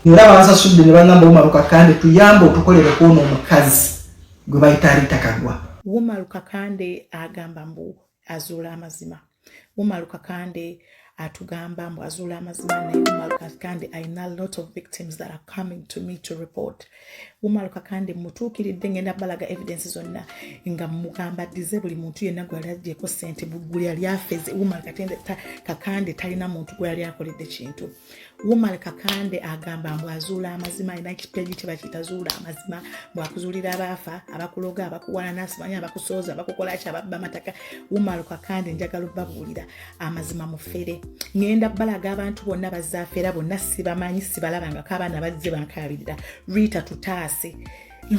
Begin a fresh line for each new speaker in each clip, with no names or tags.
Era bansasudde ne bangamba, "Umaru Kakande, tuyambe otukolere kwona omukazi gwe bayita Rita Kagwa."
Umaru Kakande agamba mbu azuula amazima. Umaru Kakande atugamba mbu azuula amazima, naye Umaru Kakande alina lot of victims that are coming to me to report. Umaru Kakande mutuukiridde, ngenda balaga evidence zonna nga mugamba ddize buli muntu yenna gwe yali agyeko sente, buli yali afeze. Umaru Kakande talina muntu gwe yali akoledde kintu. Umar Kakande agamba mbu azuula amazima, alina ekipegi kye bakiyita "Zuula Amazima", mbu akuzuulira abaafa, abakuloga, abakuwalana, simanyi abakusooza, abakukolaki, ababba amataka. Umar Kakande, njagala obbabuulira amazima, mufere. Ŋŋenda balaga abantu bonna bazaafeera bonna, sibamanyi, sibalabangako. Abaana bazze bankaabirira, "Rita, tutaase,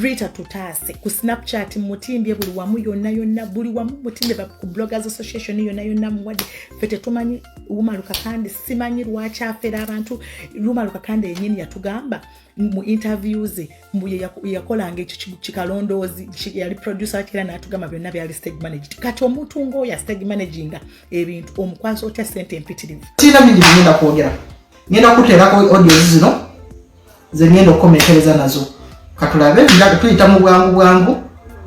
Rita, tutaase." Ku Snapchat mutimbye buli wamu, yonna yonna, buli wamu mutimbye, ku Bloggers Association yonna yonna muwadde. Ffe tetumanyi Umaru Kakande, simanyi lwaki afera abantu. Umaru Kakande yenyini yatugamba mu interviews mbu yakolanga ekyo kikalondoozi, yali producer, era n'atugamba byonna byali stage managed. Kati omuntu ng'oyo stage managinga ebintu, omukwasa otya sente empitirivu?
Sirina bingi byengenda kwogera, ngenda kuteerako audios zino zengenda okukomekereza nazo. Katulabe, tuyita mu bwangu bwangu.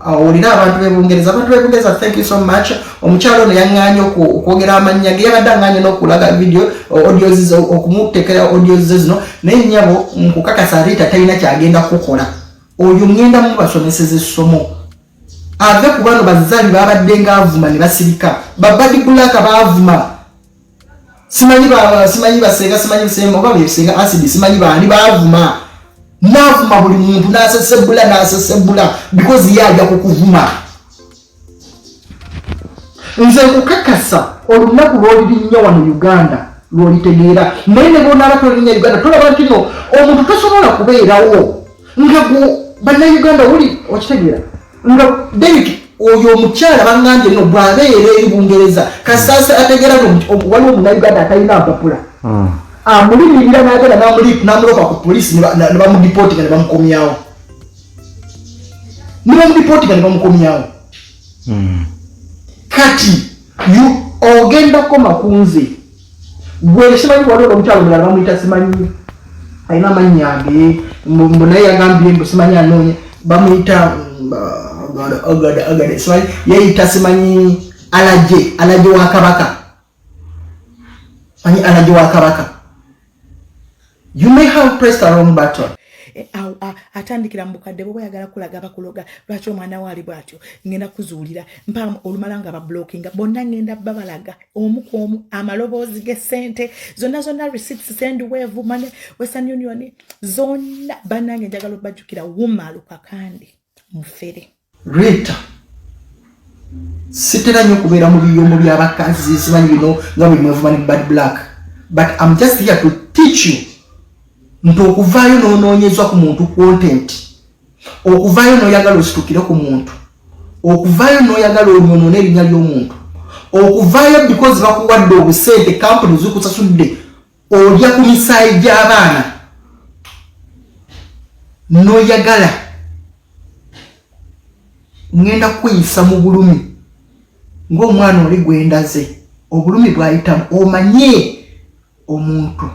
Owulire abantu b'Ebungereza. Abantu b'Ebungereza, thank you so much. Omukyalo ono yaŋŋaanye okwogera amannya ge, yabadde aŋŋaanye n'okulaga video audios, okumuteekera audios ze zino. Naye nnyabo, nkukakasa, Rita talina kyagenda kukola. Oyo ŋŋenda mubasomeseza essomo, ave ku bano bazaali babadde ngaavuma ne basirika. Ba Bad Black baavuma, simanyi simanyi basenga, simanyi semba oba besenga Acid, simanyi baani baavuma, naavuma buli muntu, nasesebula, nasesebula, because ye ajja kukuvuma. Nze nkukakasa, olunaku lwolirinnya wano Uganda lwolitegeera. Naye ne bonaaba tolinnya Uganda, tolaba nti no omuntu tosobola kubeerawo nga bannayuganda wuli okitegeera nga Derek oyo omukyala baŋŋambye no bw'abeera eri Bungereza, kasaasa ategeera nti waliwo omunnayuganda atalina mpapula, amulimirira n'agenda n'amulopa ku poliisi, ne bamudeportinga ne bamukomyawo, ne bamudeportinga ne bamukomyawo. Kati ogenda koma ku nze gwe simanyi. Waliwo omukyalo omulala bamuyita, simanyi alina amannya ge, mbu naye yagambye mbu simanyi anoonya, bamuyita Agada, Agada, simanyi yeyita, simanyi Alaje, Alaje wa Kabaka, manyi Alaje wa Kabaka. You may have pressed the wrong button.
Atandikira mu bukadde bwe oyagala kulaga bakuloga. Lwaki omwana we ali bw'atyo? Ngenda kuzuulira mpaamu olumala nga bablockinga bonna. Ngenda babalaga omu ku omu, amaloboozi g'essente zonna zonna, receipts, Sendwave money, Western Union zonna. Bannange, njagala obajjukira, Umaru Kakande mufere.
Rita, sitera nnyo kubeera mu biyombo by'abakazi, simanyi bino nga buli mwevuma ne Bad Black, but I'm just here to teach you nti okuvaayo n'onoonyezwa ku muntu content, okuvaayo n'oyagala ositukire ku muntu, okuvaayo n'oyagala onyonoone erinnya ly'omuntu, okuvaayo because bakuwadde obusente, kampuni zikusasudde, olya ku misaayi gy'abaana, n'oyagala ŋŋenda kweyisa mu bulumi ng'omwana oli gwendaze obulumi bw'ayitamu. Omanye omuntu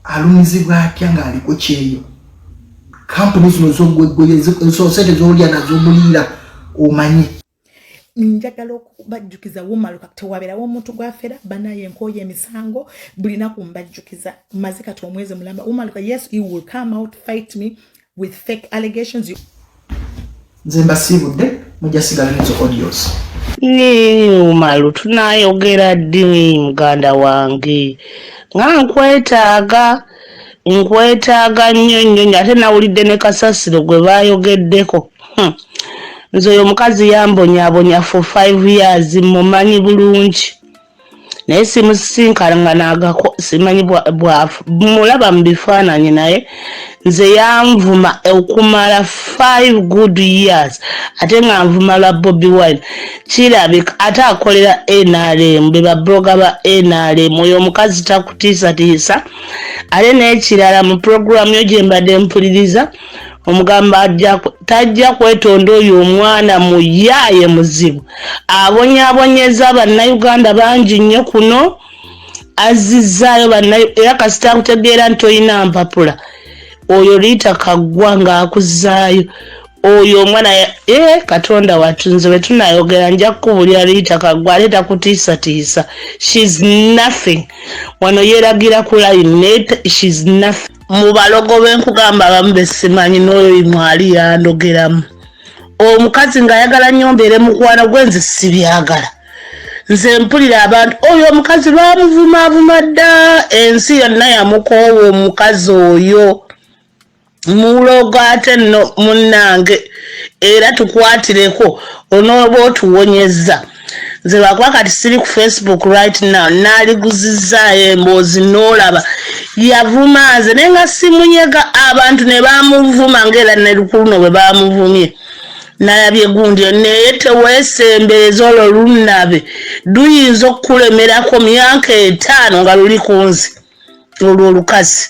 alumizibwa atya ng'aliko kyeyo, kampuni zino zogweggoye, sente z'olya nazo omuliira, omanye.
Njagala okubajjukiza, Umaru, tewabeerawo omuntu gwafera banaye. Enkooyo emisango buli naku mbajjukiza maze kati omwezi mulamba. Umaru, yes, he will come out, fight me with fake allegations.
Nze mbasiibudde, mujja sigala nezo audios.
Ni Umaru, tunayogera ddi muganda wange? Nga nkwetaaga, nkwetaaga nnyo nnyo nnyo. Ate nawulidde ne kasasiro gwe baayogeddeko. Nze oyo omukazi yambonyaabonya for 5 years, mumanyi bulungi, naye simusisinkanganagako, simanyi bwafu, mulaba mu bifaananyi, naye nze yanvuma okumala 5 good years, ate nga nvuma lwa Bobi Wine. Kirabika ate akolera NRM, be bablogger ba NRM. Oyo omukazi takutiisatiisa. Ate n'ekirala, mu puroguramu yo gye mbadde mpuliriza, omugamba tajja kwetonda. Oyo omwana muyaaye, muzibu, abonyaabonyeza Bannayuganda bangi nnyo kuno. Azzizaayo banna, era kasita akutegeera nti olina mpapula, oyo Riita Kaggwa ng'akuzzaayo oyo omwana. E Katonda wattu, nze bwe tunayogera nja kukubulira. Riita Kaggwa ate takutiisatiisa. She's nothing. Wano yeeragira ku line, naye she's nothing. Mu balogo benkugamba, abamu besimanyi, n'oyo mwali yandogeramu omukazi ng'ayagala nnyo mbeere mukwano gwe. Nze sibyagala. Nze mpulira abantu, oyo omukazi bamuvumaavuma dda, ensi yonna yamukoowa. Omukazi oyo mulogo. Ate nno munnange, era tukwatireko onooba otuwonyeza. Nze lwakuba kati siri ku Facebook right now, naaliguzizaayo emboozi n'olaba yavuma nze, naye nga simunyega. Abantu ne bamuvuma, ngaera ne lukuluno bwe bamuvumye nalabye gundi, naye teweesembereza olwo lunabe luyinza okukulemerako myaka 50 nga luli ku nze. Olwo olukazi,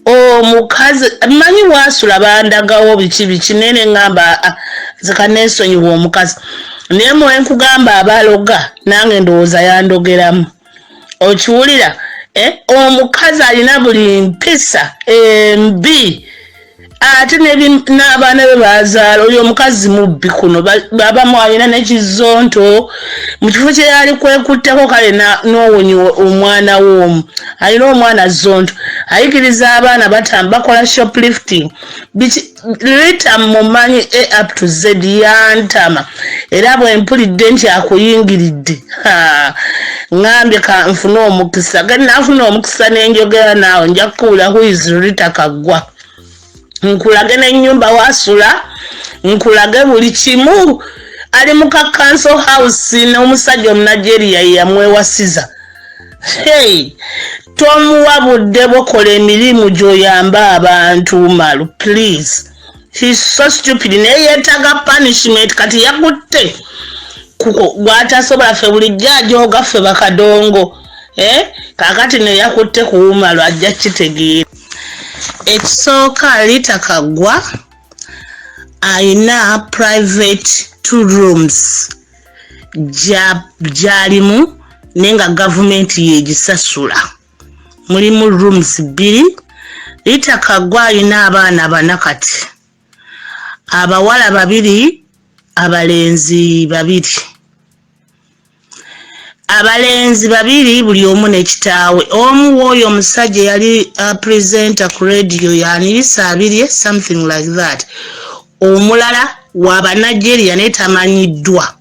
omukazi manyi bwasula, bandagawo biki biki, naye neŋŋamba, "Ah, nze kaneesonyiwa omukazi." Naye mwe nkugamba abaloga, nange ndowooza yandogeramu. Okiwulira, eh? Omukazi alina buli mpisa embi, ate n'abaana be bazaala. Oyo omukazi mubbi. Kuno babamu alina nekizonto mu kifo kye yali kwekutteko. Kale n'owonya omwana w'omu, alina omwana zonto, ayigiriza abaana bakola shoplifting biki. Rita mumanyi A up to Z, yantama. Era bwe mpulidde nti akuyingiridde, ŋŋambye ka nfune omukisa. Ge naafuna omukisa nenjogera naawe, nja kukuwula who is Rita Kaggwa, nkulage n'ennyumba wasula, nkulage buli kimu. Ali mu ka council house n'omusajja Omunigeria yamwewasiza. Hey, tomuwa budde bukola emirimu gy'oyamba abantu. Malu, please, he's so stupid, naye yeetaaga punishment. Kati yakutte kuko gwatasobola. Ffe bulijjo ajooga ffe bakadongo, eh? Kakati ne yakutte ku Umaru, ajja kitegeera. Ekisooka, Rita Kaggwa ayina private two rooms gyalimu, naye nga gavumenti yegisasula. Mulimu rooms bbiri. Rita Kaggwa ayina abaana bana kati, abawala babiri, abalenzi babiri. Abalenzi babiri, buli omu ne kitaawe. Omu w'oyo omusajja yali presenter ku radio yanirisa abirye, something like that. Omulala wabanigeria, naye tamanyiddwa.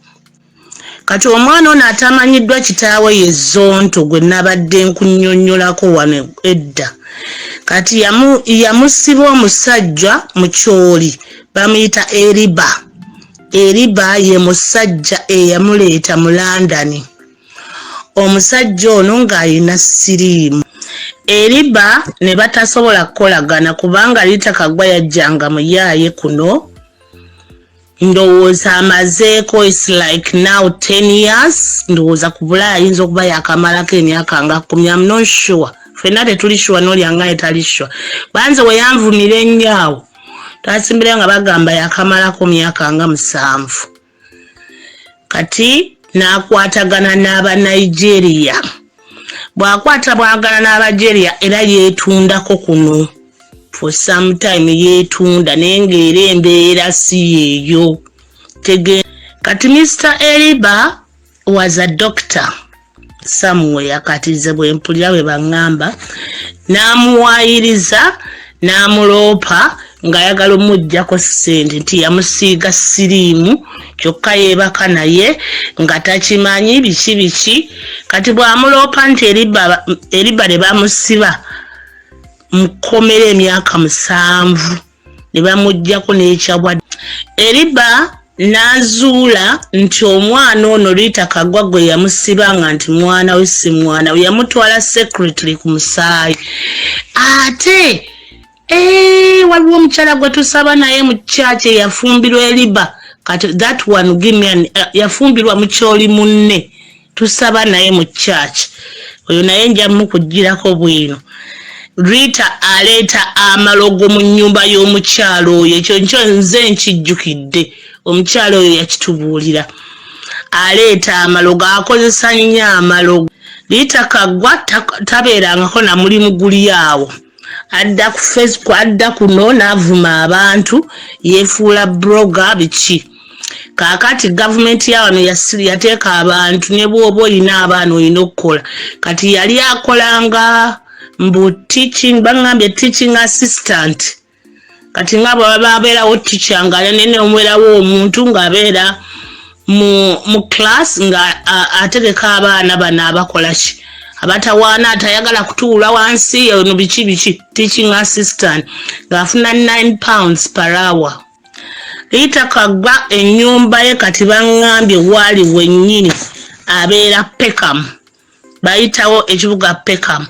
Kati omwana ono atamanyiddwa kitaawe ye Zonto gwe nabadde nkunnyonnyolako wano edda. Kati yamusiba omusajja mu kyoli, bamuyita Eriba. Eriba ye musajja eyamuleeta mu London. Omusajja ono ng'alina siriimu. Eriba ne batasobola kukolagana, kubanga Rita Kaggwa yajjanga muyaaye kuno. Ndowooza amazeeko, it's like now 10 years. Ndowooza ku Bulaaya ayinza okuba yakamalako emyaka nga 10. Am not sure, ffenna tetuli sure, n'olyangaye tali sure. Banze we yanvumira ennyo awo, twasimbirayo nga bagamba yakamalako myaka nga 7. Kati n'akwatagana n'Abanigeria. Bw'akwata bwagana n'Abageria, era yeetundako kuno for some time, yeetunda, naye ng'era embeera si yeeyo. Kati Mr Eriba was a doctor somewhere. Kati nze bwe mpulira bwe baŋŋamba, n'amuwaayiriza, n'amuloopa ng'ayagala omuggyako ssente, nti yamusiiga siriimu, kyokka yeebaka naye nga takimanyi, biki biki. Kati bw'amuloopa nti Eriba ne bamusiba mu kkomera emyaka 7, ne bamuggyako n'ekyabwa. Eriba n'azuula nti omwana ono Rita Kaggwa gwe yamusibanga nti mwana we, si mwana we, yamutwala secretly ku musaayi. Ate waliwo omukyala gwe tusaba naye mu kyaki eyafumbirwa Eriba. Kati that one give me an, yafumbirwa mukyoli munne, tusaba naye mu church. Oyo naye nja mukugirako bwino. Rita aleeta amalogo mu nnyumba y'omukyalo oyo. Ekyo nkyo nze nkijjukidde, omukyalo oyo yakitubuulira. Aleeta amalogo, akozesa nnyo amalogo. Rita Kaggwa tabeerangako na mulimu guli awo, adda ku Facebook, adda kuno n'avuma abantu, yeefuula blogger, biki. Kaakati gavumenti ya wano yateeka abantu, ne bw'oba olina abaana olina okukola. Kati yali akolanga mbu teaching, baŋŋambye teaching assistant. Kati nga bwe babeerawo teacher nga nene omubeerawo omuntu ng'abeera mu class nga ategeka abaana bano abakola ki, abatawaana, atayagala kutuula wansi, ono biki biki, teaching assistant, ng'afuna £9 per hour. Rita Kaggwa ennyumba ye kati baŋŋambye waali wennyini abeera Peckham, bayitawo ekibuga Peckham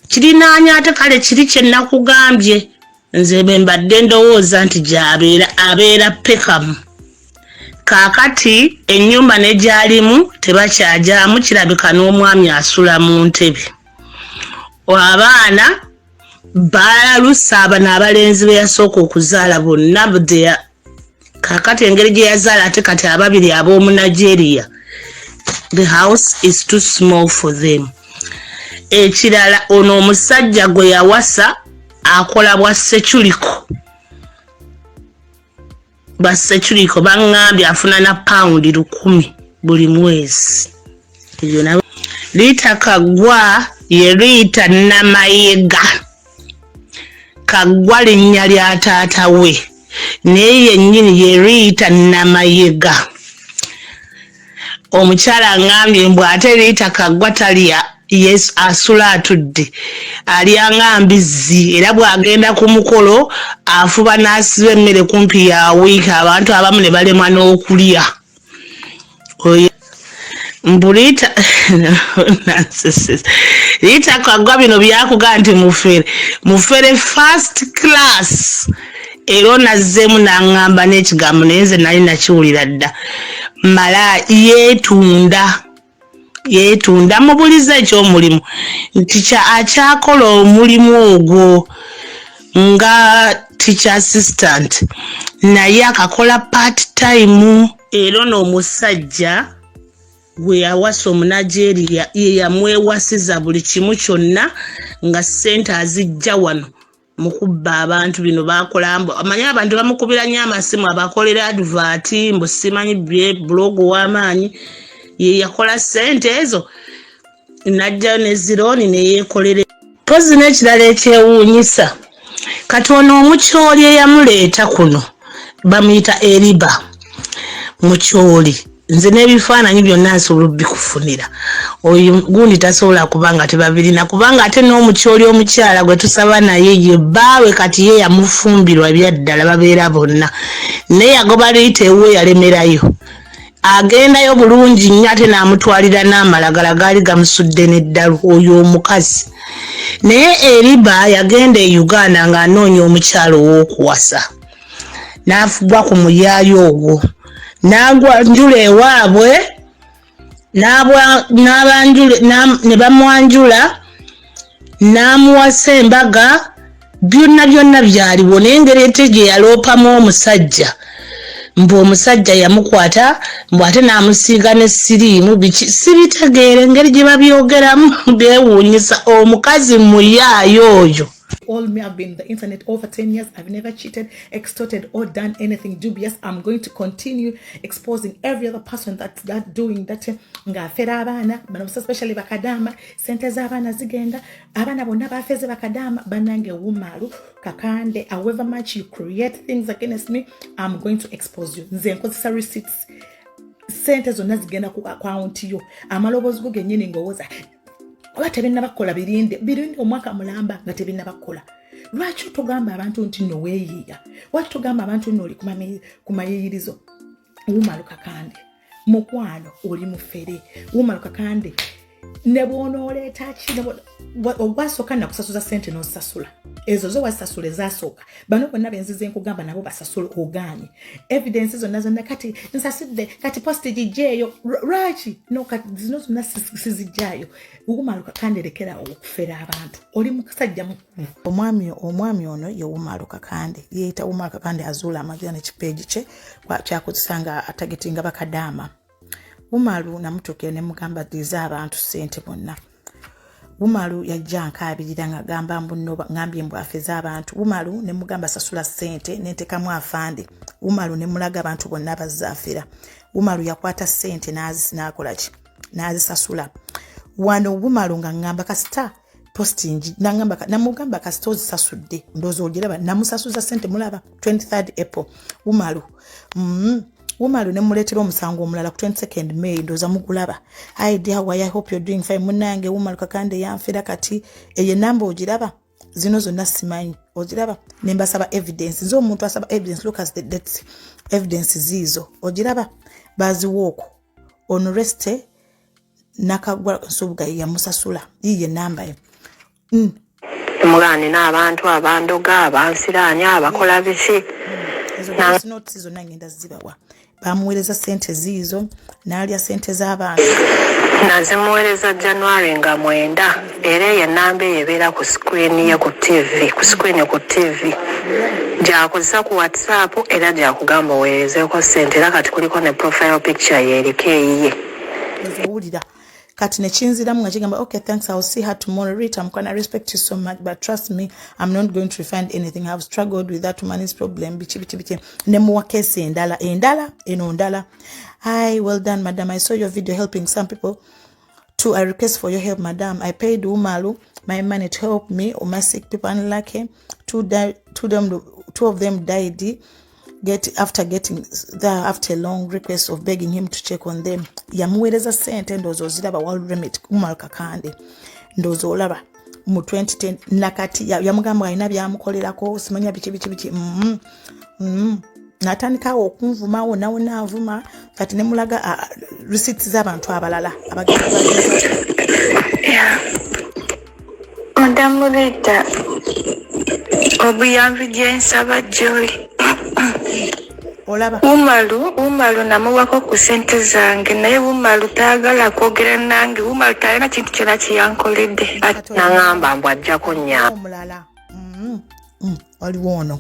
kirinaanya. Ate kale kiri kye nakugambye, nze bwe mbadde ndowooza nti gy'abeera, abeera Peckham. Kaakati ennyumba ne gy'alimu tebakyajaamu, kirabika n'omwami asula mu ntebe. Abaana balalusa, abano abalenzi be yasooka okuzaala bonna kaakati engeri gye yazaala ate kati ababiri ab'omu Nigeria, the house is too small for them. Ekirala, ono omusajja gwe yawasa akola bwa security, ba security. Baŋŋambye afuna na £1,000 buli mwezi. Ebyo Rita Kaggwa ye Rita Namayega Kaggwa, linnya lya taata we, naye yennyini ye Rita Namayega. Omukyala aŋŋambye mbu ate Rita Kaggwa talya, yes, asula atudde, alya nga mbizzi, era bw'agenda ku mukolo afuba n'asiba emmere kumpi ya wiiki, abantu abamu ne balemwa n'okulya. Oyo mbu Rita, nonsense. Rita Kaggwa bino byakuga nti mufere, mufere first class. Era onazzeemu n'aŋŋamba n'ekigambo, naye nze nali nakiwulira dda, mala yeetunda, yeetunda. Mubuliza ekyomulimu nti akyakola omulimu ogwo nga teacher assistant, naye akakola part time. Era ono omusajja gwe yawasa Omunigeria ye yamwewasiza buli kimu kyonna, nga ssente azijja wano mu kubba abantu. Bino bakola mbu amanyi abantu bamukubira nnyo amasimu abakolera advert, mbu simanyi bye blog w'amaanyi. Ye yakola ssente ezo n'ajjayo ne zi loan neyeekolera. Pozi n'ekirala ekyewuunyisa, kati ono omukyoli eyamuleeta kuno bamuyita Eriba Mukyoli. Nze n'ebifaananyi byonna nsobola obikufunira. Oyo gundi tasobola kuba nga tebabirina, kubanga ate n'omukyoli omukyala gwe tusaba naye ye bbaawe, kati ye yamufumbirwa byaddala, babeera bonna. Naye yagoba Riita ewuwe, yalemerayo, agendayo bulungi nnyo, ate n'amutwalira n'amalagala gaali gamusudde n'eddalu oyo omukazi. Naye Eriba yagenda e Uganda ng'anoonya omukyala ow'okuwasa, n'afugwa ku muyaayo ogwo, n'agwanjula ewaabwe, ne bamwanjula, n'amuwasa, embaga byonna byonna byaliwo. Naye engeri ete gye yaloopamu omusajja, mbu omusajja yamukwata, mbu ate n'amusiiga ne siriimu, biki, sibitegeera. Engeri gye babyogeramu byewuunyisa. Omukazi muyaayo oyo.
All me, I've been on the internet over 10 years. I've never cheated, extorted, or done anything dubious. I'm going to continue exposing every other person that's that doing that. Ng'afera abaana bano, especially bakadama, sente z'abaana zigenda, abaana bonna bafeze bakadama. Bannange, Umaru Kakande, however much you create things against me, I'm going to expose you. Nze nkozesa receipts. Sente zonna zigenda ku account yo, amaloboozi go gennyini ng'owoza oba tebinnabakola. Birinde, birinde omwaka mulamba nga tebinnabakola. Lwaki togamba abantu nti nno weeyiiya? Lwaki togamba abantu nno oli ku mayiyirizo? Umaru Kakande mukwano, oli mufere. Umaru Kakande, ne bw'onooleeta ki, ogwasooka nakusasuza sente n'osasula ezo zo wasasula ezasooka. Bano bonna benzize nkugamba nabo basasula, ogaanye. Evidence zonna zonna, kati nsasudde, kati post gijjeeyo. Lwaki no? Kati zino zonna sizijjaayo. Umaru Kakande, lekerawo okufera abantu, oli musajja mukulu. Omwami ono ye Umaru Kakande, yeeyita Umaru Kakande azuula amazima, ne ki page kye kyakozesa nga atargetinga bakadaama. Umaru namutuukira ne mugamba ddiza abantu ssente bonna. Umaru yajja nkaabirira ng'agamba mbu nno ngambye mbu afeze abantu. Umaru ne mugamba sasula ssente ne ntekamu afande. Umaru ne mulaga abantu bonna abazze afera. Umaru yakwata ssente n'akola ki? N'azisasula. Wano Umaru nga ngamba kasita posting nangamba namugamba kasita ozisasudde ndowooza ogiraba namusasuza ssente mulaba 23rd April Umaru Umaru ne muleetera omusango omulala ku 22nd May ndowooza mugulaba. Hi dear, why I hope you're doing fine. Munnange Umaru Kakande yanfera kati eyo enamba ogiraba zino zonna simanyi ogiraba ne mbasaba evidence nze omuntu asaba evidence look at the dates evidence ziizo ogiraba baziwa okwo ono reste Nakagwa Nsubuga yamusasula yiye enamba ye.
Mugamba nina abantu abandoga abansiraanya abakola biki.
Ezo voice notes zonna ngenda zibawa. Bamuweereza ssente ziizo n'alya ssente z'abantu.
Nazimuweereza January nga 9 era eyo ennamba eyo ebeera ku screen ye ku TV ku screen ku TV gy'akozesa ku WhatsApp era gy'akugamba oweerezeeko ssente era kati kuliko ne profile picture ye eriko eyiye.
Owulira kati nekinziramu nga kigamba okay thanks, I'll see her tomorrow. Rita mukwana, I respect you so much but trust me, I'm not going to refund anything. I've struggled with that woman's problem biki biki biki. Nemuwa kesi endala endala eno ndala. Hi, well done madam, I saw your video helping some people to I request for your help madam. I paid Umaru my money to help me or my sick people unlucky two, two, them, two of them died get after getting there after a long request of begging him to check on them. Yamuweereza ssente ndowooza oziraba World Remit Umar Kakande ndowooza olaba mu 2010 nakati yamugamba alina byamukolerako simanya biki biki biki natandikawo okunvumawo nawe naavuma kati ne mulaga receipts z'abantu abalala abagenda.
Madamu Rita, obuyambi gye nsaba gy'oli.
Olaba
Umaru namuwako ku ssente zange naye Umaru tayagala kwogera nange. Umaru talina kintu kyonna kye yankoledde.
Naŋŋamba mbu ajja kunnyamba.
Omulala waliwo ono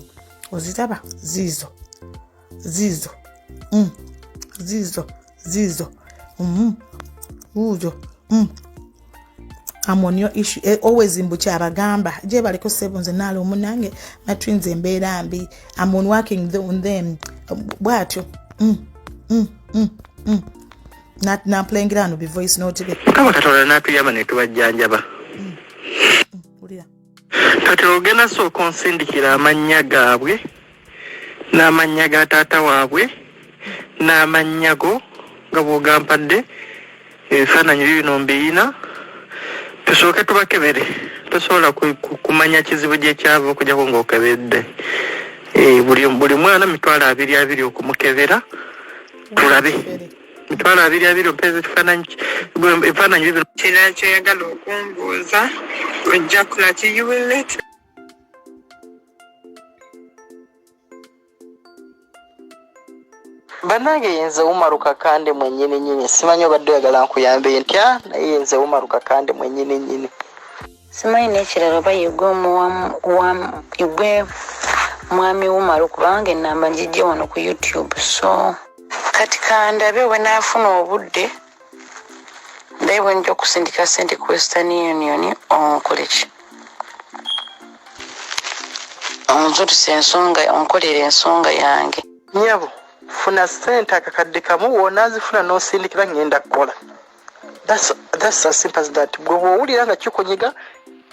oziraba ziizo ziizo ziizo ziizo wuuzo I'm on your issue always mbu kyabagamba gye baliko sebo nze naala omunange my twins embeera mbi I'm on working on them bw'atyo nampulengera wano bi voice note bye.
Mukama Katonda n'atuyamba ne tubajjanjaba.
Wulira.
Kati ogenda sooka onsindikira amannya gaabwe n'amannya ga taata waabwe n'amannya go nga bw'ogampadde ebifaananyi bibino mbiyina tusooke tubakebere. Tosobola kumanya kizibu gye kyava okujjako ng'okebedde. Buli mwana 200,000 okumukebera tulabe. 200,000 ompeeza ebifaananyi bibino.
Kirala ky'oyagala okumbuuza ojja kukola ki? You will let
Bannange yenze Umaru Kakande mwennyini nnyini. Simanyi obadde oyagala nkuyambe ntya naye yenze Umaru Kakande mwennyini nnyini.
Simanyi n'ekirala oba yegwe mwami Umaru kubanga ennamba ngijje wano ku YouTube so kati kandabe we naafuna obudde ndabe bwe nja okusindika ssente ku Western Union onkole ki onzuduse ensonga onkolere ensonga yange.
Nnyabo funa ssente akakadde kamu w'onaazifuna n'osindikira ngenda kukola. That's as simple as that. Bwe bw'owulira nga kikunyiga,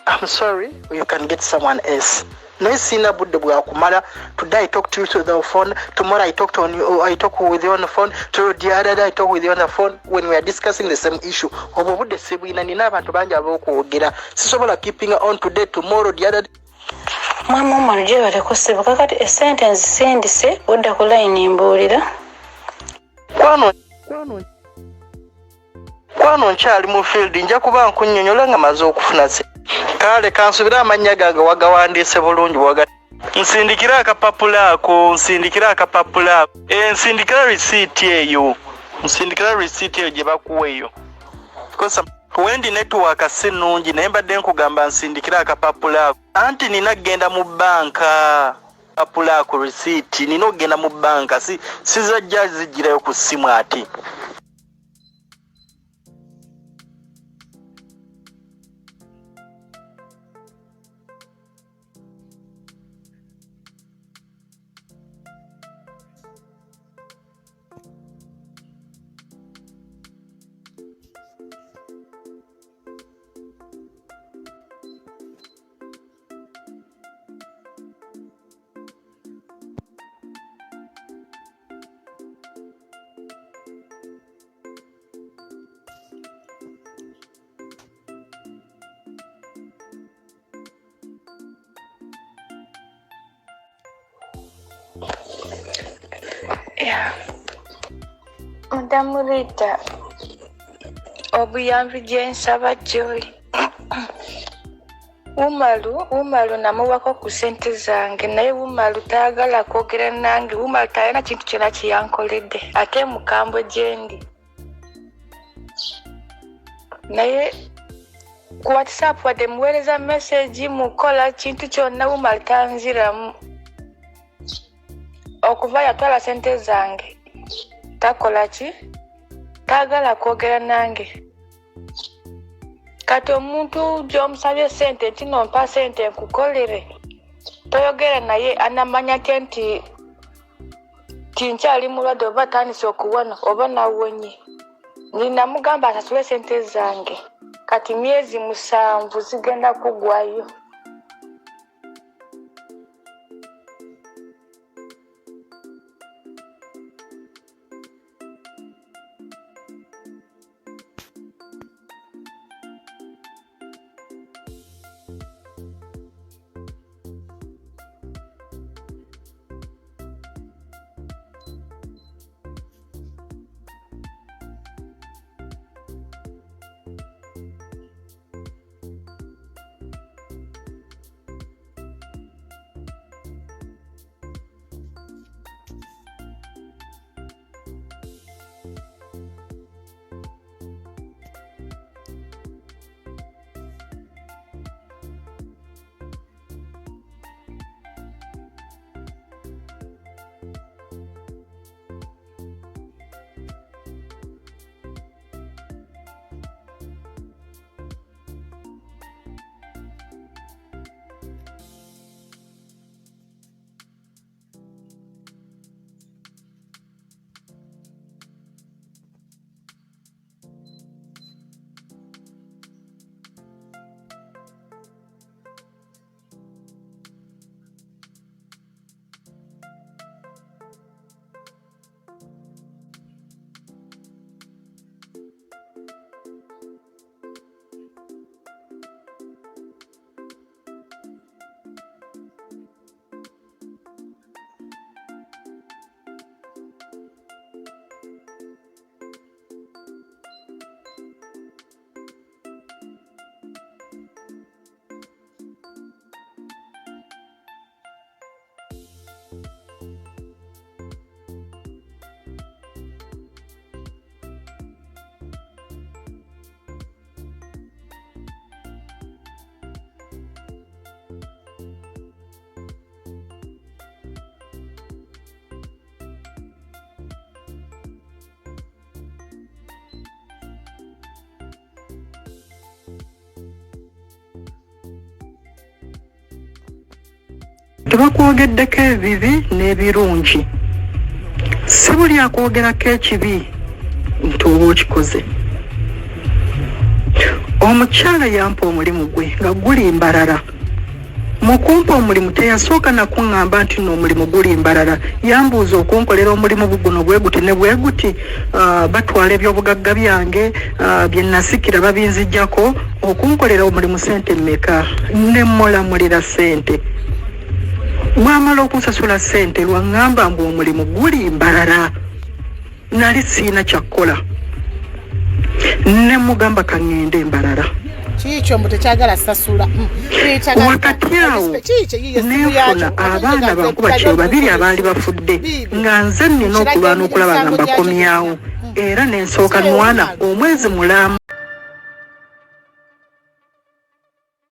I'm sorry, you can get someone else. Naye sirina budde bwakumala. Today I talk to you through the phone, tomorrow I talk to on you, I talk with you on the phone, to the other day I talk with you on the phone when we are discussing the same issue. Obwo budde sibwina, nina abantu bangi ab'okwogera. Sisobola keeping on today, tomorrow, the other day.
Mwami Umaru gyebaleko ssebo kakati essente nzisindise odda ku layini mbuulira.
Kwano nkyali mu field nja kuba nkunnyonnyola nga maze okufuna se. Kale kansubire amannya gange wagawandiise bulungi waga.
Nsindikira akapapula ako, nsindikira akapapula ako. Nsindikira receipt eyo. Nsindikira receipt eyo gye bakuwa eyo. Because wendi network si nnungi naye mbadde nkugamba nsindikira akapapula ako. Anti nina kugenda mu bbanka. Kapapula ako receipt nina okugenda mu bbanka sizajja zijjirayo ku ssimu ate.
Yeah. Madamu Rita, obuyambi gye nsaba gy'oli. Umaru, Umaru namuwako ku ssente zange naye Umaru tayagala kwogera nange. Umaru talina kintu kyonna kye yankoledde ate mukambwe gye ndi. Naye ku WhatsApp wadde muweereza message mukola kintu kyonna Umaru tanziramu. Okuva yatwala sente zange takola ki taagala kwogera nange kati omuntu gy'omusabye sente nti nompa sente nkukolere toyogera naye anamanya atya nti tinkyali mulwadde oba atandise okuwona oba nawonye ninamugamba asasule sente zange kati myezi musanvu zigenda kugwayo.
Tebakwogeddeko ebibi n'ebirungi. Si buli akwogerako ekibi nti oba okikoze. Omukyala yampa omulimu gwe nga guli Mbarara. Mu kumpa omulimu teyasooka na kuŋŋamba nti nno omulimu guli Mbarara. Yambuuza okunkolera omulimu guno bwe guti ne bwe guti, batwala ebyobugagga byange bye nasikira babinzigyako, okunkolera omulimu ssente mmeka? Ne mmulamulira ssente. Bw'amala okunsasula ssente lw'aŋŋamba mbu omulimu guli Mbarara. Nali sirina kyakukola ne mugamba kaŋŋende Mbarara.
Kiikyo mbu tekyagala sasula.
Wakati awo nenfuna abaana bankuba kyeyo babiri abaali bafudde nga nze nnina okulwana okulaba nga mbakomyawo era ne nsooka nwana omwezi mulamba.